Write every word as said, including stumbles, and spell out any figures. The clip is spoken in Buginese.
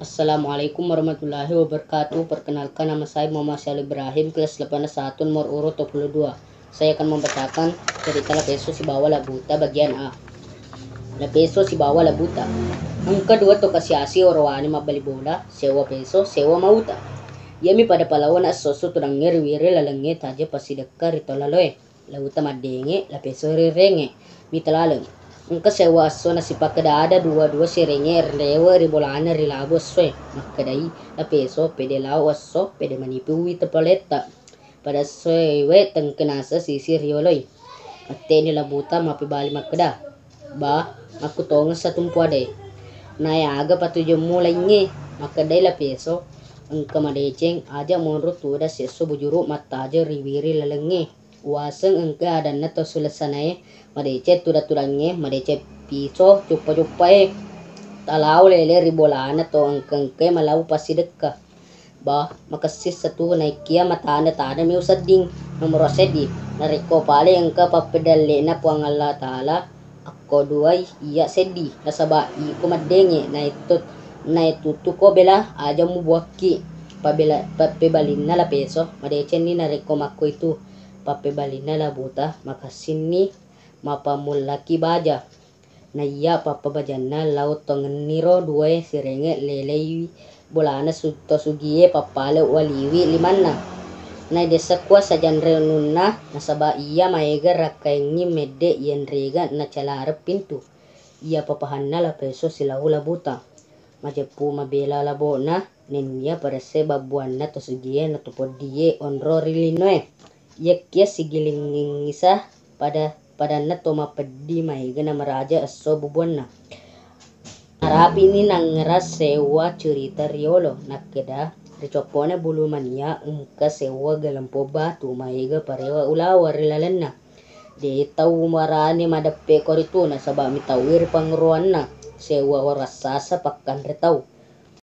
Assalamualaikum warahmatullahi wabarakatuh. Perkenalkan, nama saya Muhammad Syarif Ibrahim, kelas delapan satu, nomor urut dua puluh dua. Saya akan membacakan cerita La Peso sibawa La Buta bagian A. La Peso sibawa La Buta. Engka dua to kasi-asi orowane mabbali bola, sewa peso, sewa mauta. Iyami pada palaona esso-esso tudangnge ri wiri lalengnge taje passidekka ri tolaloe. La Buta maddenge, La Peso rirengnge. Mita laleng. Engka sewa esso nasipakkeda-ada dua-dua sirengnge rewe ri bolana ri labu essoe. Makkedai La Peso, pede lao esso, pede manipi uwita paletta. Pada essoewe tengke naseng sisi rioloi. Mette'ni La Buta mappebali makkeda, "Ba, makkutongeng satumpu ade. Nae aga patujummu laingnge?" Makkedai La Peso, "Engka madeceng, aja monro tudang siesso bujuru mattajeng ri wiri lalengnge. Uwaseng engka adanna to sulessanae, madeceng tuda-tudangnge, madeceng piso cuppa-cuppae. Talao lele ri bolana to engka-engkae malau passidekka." Ba, makessing satu naikkia matana-tanami usedding. Nomoro seddi, narekko pale engka pappedalle'na Puang Allah Ta'ala, akko duai iya seddi, nasaba iko maddenge, naetto-, naetuttuko bela, aja mubuakki. Pabela-, pappebalinna La Peso, madecenni narekko makkoitu. Pappebalinna La Buta, makessinni mappamullaki baja. Naiya pappabajanna lao tongenniro duae sirengnge lelei bolana su-, to sugie pappale waliwi limanna. Naidessa kuasa janrenunna nasaba iya maega rakkaengngi medde yenrega nacalareng pintu. Iya papahanna La Peso silau La Buta. Majeppu mabela labo'na, nennia paresse babbuanna to sugie na to poddie onro ri linoe. Iyakia sigilingngisa pada, padanna to mapeddi maega namaraja esso bubuanna. Narapini nangngerang sewwa curita riolo, nakkeda, ri coppona bulu mania engka sewwa gelempong batu maega parewa ulawa ri lalenna. De tau marani madeppe ko ritu nasaba mitauwi ri panguruanna sewwa rassasa pakkanre tau.